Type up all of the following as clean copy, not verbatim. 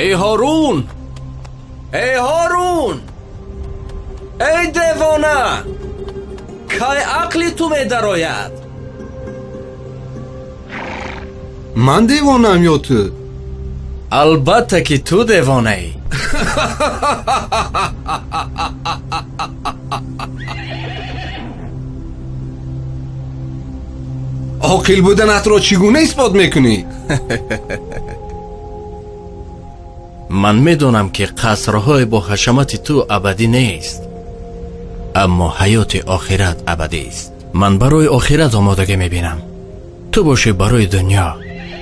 Эй Ҳорун! Эй Ҳорун! Эй девона! Кай ақли ту медарояд? Ман девонаам ё ту? Албатта ки ту девонаӣ. Оқил буданатро чӣ гуна исбот мекунӣ? Ман медонам ки қасрҳои бо ҳашамати ту абадӣ нест, аммо ҳаёти охират абадист. Ман барои охират омодагӣ мебинам, ту бошӣ барои дунё.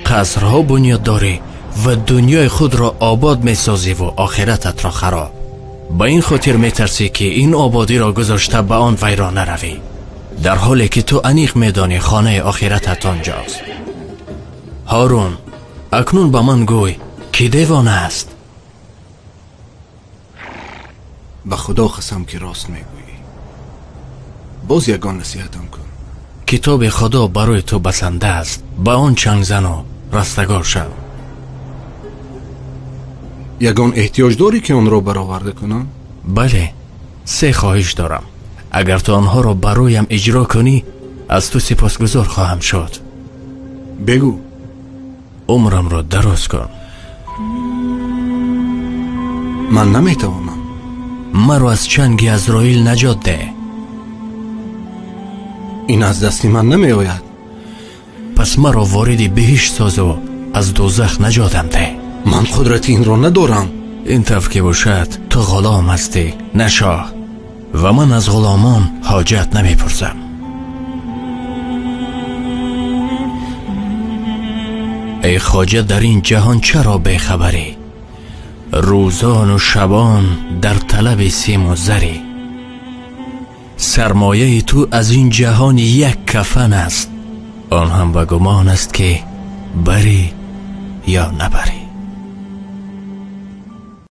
Қасрҳо бунёд дорӣ ва дунёи худро обод месозиву охирататро хароб. Ба ин хотир метарсӣ ки ин ободиро гузошта ба он вайрон наравӣ, дар ҳоле ки ту аниқ медонӣ хонаи охиратат онҷост. Ҳорун, акнун ба ман гӯй, ки девона аст? Ба Худо қасам ки рост мегӯӣ. Боз ягон насиҳатам кун. Китоби Худо барои ту басанда аст. Ба он чанг зану растагор шав. Ягон эҳтиёҷ дорӣ ки онро бароварда кунам? Бале, се хоҳиш дорам. Агар ту онҳоро бароям иҷро кунӣ, аз ту сипосгузор хоҳам шуд. Бигӯ. Умрамро дароз кун. Ман наметавонам. Маро аз чанги Азроил наҷот деҳ. Ин аз дасти ман намеояд. Пас маро вориди биҳишт созу аз дӯзах наҷотам деҳ. Ман қудрати инро надорам. Ин тавр ки бошад, ту ғулом ҳастӣ, на шоҳ, ва ман аз ғуломон ҳоҷат намепурсам. Эй хоҷа, дар ин ҷаҳон чаро бехабарӣ? Рӯзону шабон дар талаби симу зарӣ. Сармояи ту аз ин ҷаҳон як кафан аст, он ҳам ба гумон аст ки барӣ ё набарӣ.